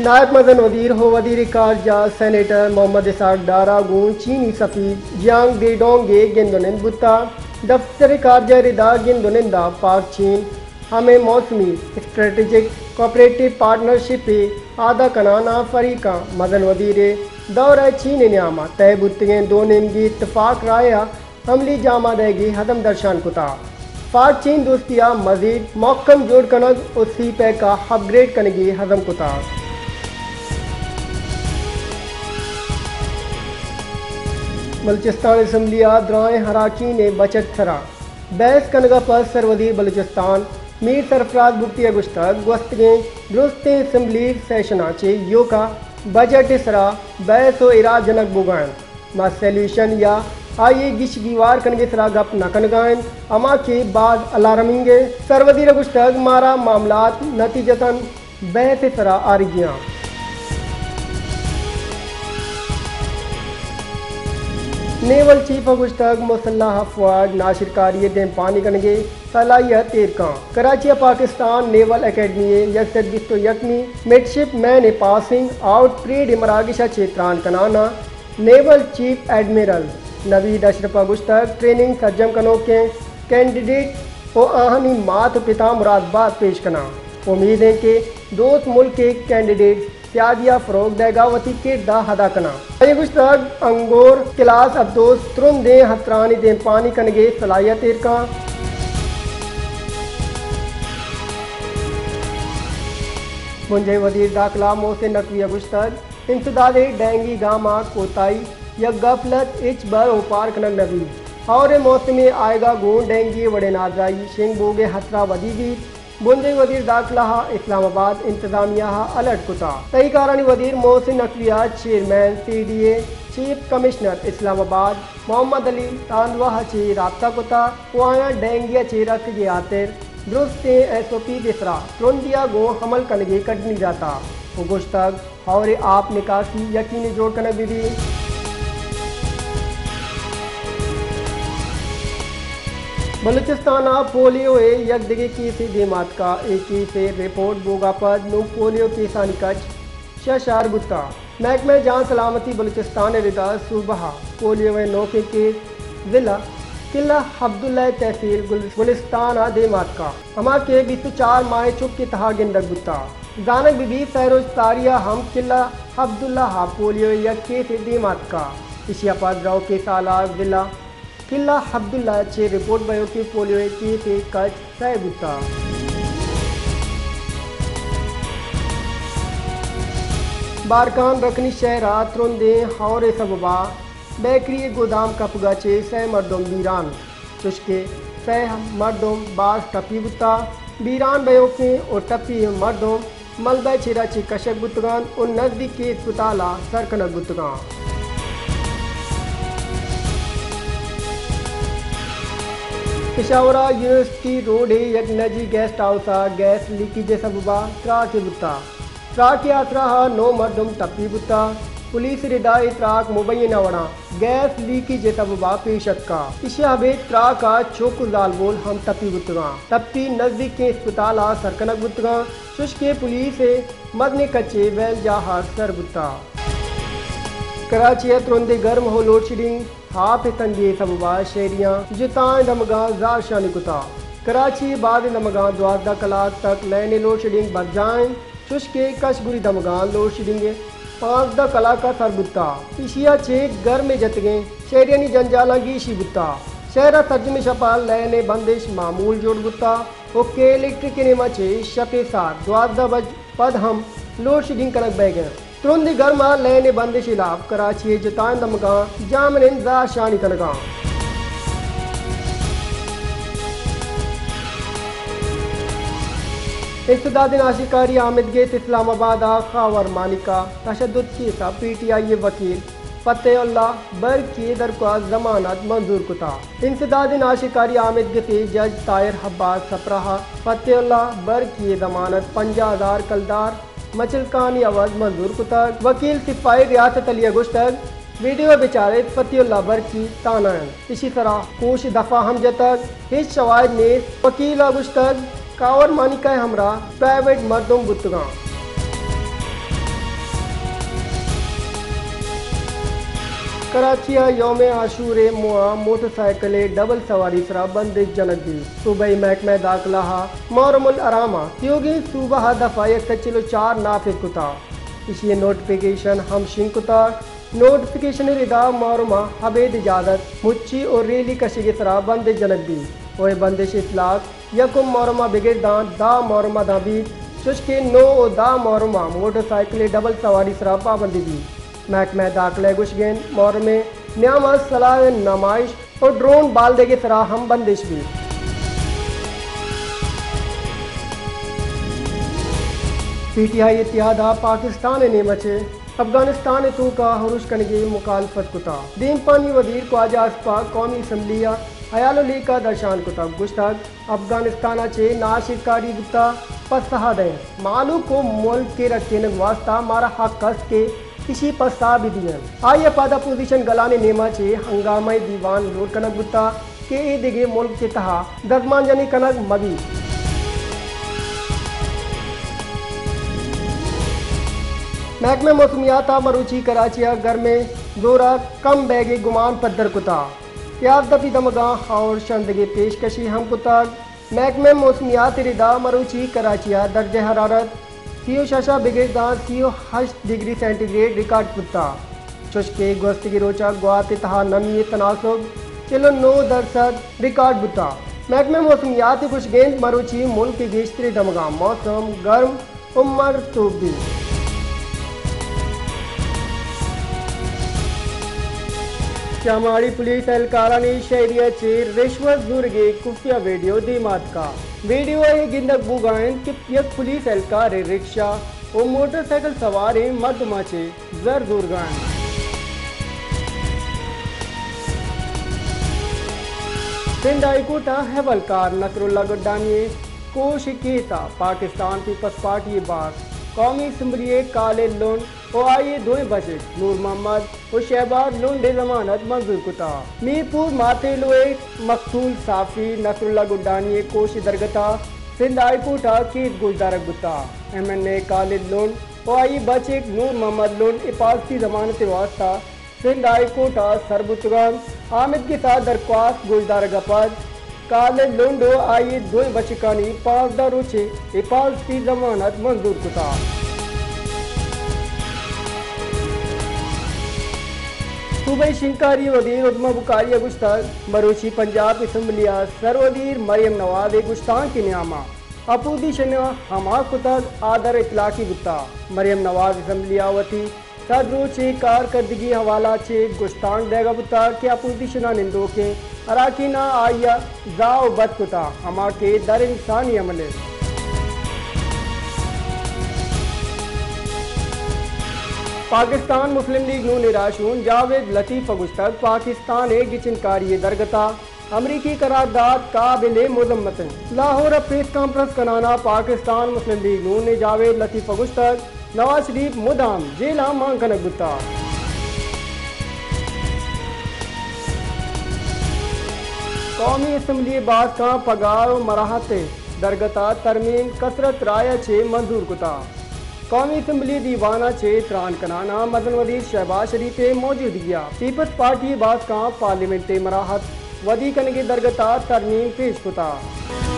نائب مزن وزیر ءُ وزیر خارجہ سینیٹر محمد اسحاق ڈار ءَ گوں چینی سفیر جیانگ دیڈونگ ءَ گند ءُ نند بوتگ۔ دفتر خارجہ ءِ ردا گند ءُ نند ءَ پاک چین ہمے موسمی اسٹریٹجک کوآپریٹو پارٹنرشپ ءِ اعادہ کنان ءَ فریقاں مزن وزیر ءِ دورہ چین ءِ نیام ءَ طے بوتگیں دو نیمگی اتفاق رائے ءَ عملی جامہ دئیگی عزم درشان کتگ۔ پاک چین دوستی ءَ مزید مھکم جوڑ کنگ ءُ سی پیک ءَ اپ گریڈ کنگی عزم کتگ۔ بلوچستان اسمبلی ءَ درائیں اراکین ءِ بجٹ ءِ سرا بحث کنگ ءَ پد سروزیر بلوچستان میر سرفراز بگٹی ءَ گوشتگ، گوستگیں درستیں اسمبلی سیشن ءَ چہ ایوک ءَ بجٹ ءِ سرا بحث ءُ اراء جنگ بوگ ءَ انت۔ ما سیلوشن یا آئی ءِ گیش گیوار کنگ ءِ سرا گپ نہ کنگ ءَ ایں، ہما کہ باز الارمنگ ایں۔ سروزیر ءَ گوشتگ، مارا معاملات نتیجتاً بحث ءِ سرا آرگی آں۔ نیول چیف ءَ گوشتگ، مسلح افواج ناشرکاری ءِ دیمپانی کنگ ءِ صلاحیت ایر کن۔ کراچی ءَ پاکستان نیول اکیڈمی ءِ یک سد بیست ءُ یکمی مڈشپ مین ءِ پاسنگ آؤٹ پریڈ ءِ مراگش ءَ چہ تران کنان ءَ نیول چیف ایڈمرل نوید اشرف ءَ گوشتگ، ٹریننگ سرجم کنوکیں کینڈیڈیٹ ءُ آہانی مات ءُ پتاں مراد بات پیش کناں۔ امید ایں کہ دوست ملک ءِ کینڈیڈیٹ سیادی ءَ فروغ دئیگ ءَ وتی کرد ءَ ادا کناں۔ آئی ءَ گوشتگ، انگور کلاس افسوز ترندیں ہترانی دیمپانی کنگ ءِ صلاحیت ایر کن۔ بنجاہی وزیر داخلہ محسن نقوی ءَ گوشتگ، انسداد ءِ ڈینگی گاماں کوتاہی یک غفلت، ہچبر اوپار کنگ نہ بیت۔ ہئور ءِ موسم ءِ آیگ ءَ گوں ڈینگی ءِ وڑیں نادراہی شنگ بوگ ءِ ہترہ ودی بیت۔ بنجاہی وزیر داخلہ ءَ اسلام آباد انتظامیہ ءَ الرٹ کتگ۔ تہی کارانی وزیر محسن نقوی ءَ chairman C D A, chief commissioner Islamabad Muhammad علی تاندوہ ءَ چہ رابطہ کتگ ءُ آیاں ڈینگی ءَ چہ رکگ ءِ ہاتر درستیں ایس او پیز ءِ سرا ترندی ءَ گوں عمل کنگ ءِ کڈنی داتگ ءُ گوشتگ، ہئور ءِ آپ نکاسی یقینی جوڑ کنگ بہ بیت۔ بلوچستان ءَ پولیو ءِ یک دگہ کیسے دیم آتکا۔ اے کیس ءِ رپورٹ بوگ ءَ پد نوں پولیو کیسانی کچ شش ہزار بوتگ۔ محکمہ جان سلامتی بلوچستان ءِ ردا صوبہ ءَ پولیو ءِ نوکیں کیس ضلع قلعہ عبداللہ ءِ تحصیل گل-، گلستان ءَ دیم آتکا، ہما کہ بیست ءُ چار ماہ ءِ چک ءِ تہا گندگ بوتگ۔ زانگ بہ بیت، سئے روچ ساری ءَ ہم قلعہ عبداللہ ءَ پولیو ءِ یک کیسے دیم آتکا۔ ایشی ءَ پد روکیں سال ءَ ضلع قلعہ عبداللہ ءَ چہ رپورٹ بئیوکیں پولیو ءِ کیس ءِ کچ سئے بوتگ۔ بارکھان رکنی شہر ءَ ترندیں ہئور ءِ سبب ءَ بیکری ءِ گودام کپگ ءَ چہ سئے مردم بیران، چوشکہ سئے مردم باز ٹپی بوتگ۔ بیران بئیوکیں ءُ ٹپی مردم ملبہ ءِ چیرا چہ کشگ بوتگ انت ءُ نزیکیں اسپتال ءَ سر کنگ بوتگ انت۔ پشاور ءَ یونیورسٹی روڈ ءِ یک نجی گیسٹ ہاؤس ءَ گیس لیکیج ءِ سبب ءَ تراکے بوتگ۔ تراک ءِ ہاترا ءَ نو مردم ٹپی بوتگ۔ پولیس ءِ ردا اے تراک مبینہ وڑاں گیس لیکیج ءِ سبب ءَ پیش اتکگ۔ ایشی ءَ ابید تراک ءَ چک ءُ زالبول ہم ٹپی بوتگ انت۔ ٹپی نزیکیں اسپتال ءَ سر کنگ بوتگ انت، چوشکہ پولیس ءِ مزنیں کچے ویل جاہ ءَ سر بوتگ۔ کراچی ءَ ترندیں گرم ءُ لوڈ شیڈنگ، آپ ءِ تنگی ءِ سبب ءَ شہریاں جتائیں دمگاں زہرشانی کتگ۔ کراچی ءِ بازیں دمگاں دوازدہ کلاک تک لین ءِ لوڈ شیڈنگ برجاہ انت، چوشکہ کشگوری دمگاں لوڈ شیڈنگ پانزدہ کلاک ءَ سر بوتگ۔ ایشی ءَ چہ گرم ءِ جتگیں شہریانی جنجالاں گیشی بوتگ۔ شہر ءَ سرجمیں شپ ءَ لین ءِ بندش معمول جوڑ بوتگ ءُ کہ الیکٹرک ءِ نیمگ ءَ چہ شپ ءِ ساعت دوازدہ بج پد ہم لوڈ شیڈنگ کنگ بئیگ ءَ انت۔ ترندیں گرم ءَ لین ءِ بندش ءِ ہلاپ کراچی ءِ جتائیں دمگاں جاہمنند زہرشانی کنگ ءَ انت۔ انسداد ناشرکاری آمدگس اسلام آباد ءَ خاور مانیکا تشدد کیس ءَ پی ٹی آئی ءِ وکیل فتح اللہ برکی ءِ درخواست ضمانت منظور کتگ۔ انسداد ناشرکاری آمدگس ءِ جج طاہر عباس سپرہ ءَ فتح اللہ برکی ءِ ضمانت پنجاہ ہزار کلدار مچلکانی عوض منظور کتگ۔ وکیل سپاہی ریاست علی ءَ گوشتگ، ویڈیو ءَ بچار ات، فتح اللہ برکی تہنا انت۔ ایشی سرا کوش دفاع ہم جتگ، ہچ شواہد نیست۔ وکیل ءَ گوشتگ، خاور مانیکا ءِ ہمراہ پرائیویٹ مردم بوتگاں۔ کراچی ءَ یوم عاشور ءِ موہ ءَ موٹر سائیکل ءِ ڈبل سواری سرا بندش جنگ بیت۔ صوبائی محکمہ داخلہ ءَ محرم الحرام ءَ تیوگیں صوبہ ءِ دفعہ یک سد چل ءُ چار نافذ کتگ۔ ایشی ءِ نوٹیفکیشن ہم شنگ کتگ۔ نوٹیفکیشن ءِ ردا محرم ءَ ابید اجازت مچی ءُ ریلی کشگ ءِ سرا بندش جنگ بیت ءُ اے بندش ءِ اطلاق یکم محرم ءَ بگر داں دہ محرم ءَ داں بیت، چوشکہ نو ءُ دہ محرم ءَ موٹر سائیکل ءِ ڈبل سواری سرا پابندی بیت۔ محکمہ داخلہ ءِ گوشگ انت، محرم ءِ نیام ءَ سلاہ ءِ نمائش ءُ ڈرون بال دیگ ءِ سرا ہم بندش بیت۔ پی ٹی آئی اتحاد ءَ پاکستان ءِ نیمگ ءَ چہ افغانستان ءِ توک ءَ ارش کنگ ءِ مخالفت کتگ۔ دیمپانی وزیر خواجہ اصف ءَ قومی اسمبلی ءَ ہیال ءُ لیکہ درشان کتگ، گوشتگ، افغانستان ءَ چہ ناشرکاری بوتگ، پسہ دئیں۔ مہلوک ءُ ملک ءِ رچینگ ءِ واستہ مارا حق است کہ ایشی پسہ بہ دئیں۔ آئی ءَ پد اپوزیشن گلانی نیمگ ءَ چہ ہنگامہ ءِ دیوان لوٹ کنگ بوتگ کہ اے دگہ ملک ءِ تہا دزمانجنی کنگ مہ بیت۔ محکمہ موسمیات ءَ مروچی کراچی ءَ گرم ءِ زور ءَ کم بیگ ءِ گمان پدر کتگ۔ یازدہ پی دمگاں ہور شندگ ءِ پیشکشی ہم کتگ۔ محکمہ موسمیات ءِ ردا مروچی کراچی ءَ درجہ حرارت سی ءُ شش ءَ بگر داں سی ءُ ہشت ڈگری سینٹی گریڈ ریکارڈ بوتگ، چوشکہ گوستگیں روچ ءَ گوات ءِ تہا نمی ءِ تناسب چل ءُ نو درسد ریکارڈ بوتگ۔ محکمہ موسمیات ءِ گوشگ انت، مروچی ملک ءِ گیشتریں دمگاں موسم گرم ءُ مرتوب بیت۔ چاماڑی پولیس اہلکارانی شہری ءَ چہ رشوت زورگ ءِ خفیہ ویڈیو دیم ءَ اتکگ۔ ویڈیو ءَ اے گندگ بوگ ءَ انت کہ یک پولیس اہلکارے رکشہ ءُ موٹر سائیکل سواریں مردماں چہ زر زورگ ءَ انت۔ سندھ ہائی کورٹ ءِ اہلکار نصر اللہ گڈانی ءِ کوش ءِ کیس ءَ پاکستان پیپلز پارٹی ءِ باسک قومی اسمبلی ءِ کالد لنڈ ءُ آئی ءِ دوئیں بچک نور محمد ءُ شہباز لنڈ ءِ ضمانت منظور کتگ۔ میر پور ماتیلو ءِ مقتول صحافی نصر اللہ گڈانی ءِ کوش ءِ درگت ءَ سندھ ہائی کورٹ ءَ کیس گوشدارگ بوتگ۔ ایم این اے کالد لنڈ ءُ آئی ءِ بچک نور محمد لنڈ حفاظتی ضمانت ءِ واستہ سندھ ہائی کورٹ ءَ سر بوتگ انت۔ آمدگس ءَ درخواست گوشدارگ ءَ پد کالد لنڈ ءُ آئی ءِ دوئیں بچکانی پانزدہ روچیں حفاظتی ضمانت منظور کتگ۔ صوبائی شنگکاری وزیر ادھم بخاری ءَ گوشتگ، مروچی پنجاب اسمبلی ءَ سر وزیر مریم نواز ءِ گشتانک ءِ نیام ءَ اپوزیشن ءَ ہما کتگ آ در اطلاقی بوتگ۔ مریم نواز اسمبلی ءَ وتی سد روچیں کارکردگی ءِ حوالہ ءَ چہ گشتانک دئیگ ءَ بوتگ کہ اپوزیشن ءِ نندوکیں اراکیناں آئی ءَ زاہ ءُ بد کتگ، ہما کہ در انسانی عمل انت۔ پاکستان مسلم لیگ نون ءِ راہشون جاوید لطیف ءَ گوشتگ، پاکستان ءِ گچینکاری ءِ درگت ءَ امریکی قرارداد قابل مذمت انت۔ لاہور ءَ پریس کانفرنس کنان ءَ پاکستان مسلم لیگ نون ءِ جاوید لطیف ءَ گوشتگ، نواز شریف مدام جیل ءَ مان کنگ بوتگ۔ قومی اسمبلی ءِ باسکاں پگار ءُ مراحت ءِ درگت ءَ ترمیم کثرت رائے ءَ چہ منظور کتگ۔ قومی اسمبلی دیوان ءَ چہ تران کنان ءَ مزن وزیر شہباز شریف ءِ موجودگی ءَ پیپلز پارٹی ءِ باسکاں پارلیمنٹ ءِ مراحت ودی کنگ ءِ درگت ءَ ترمیم پیش کتگ۔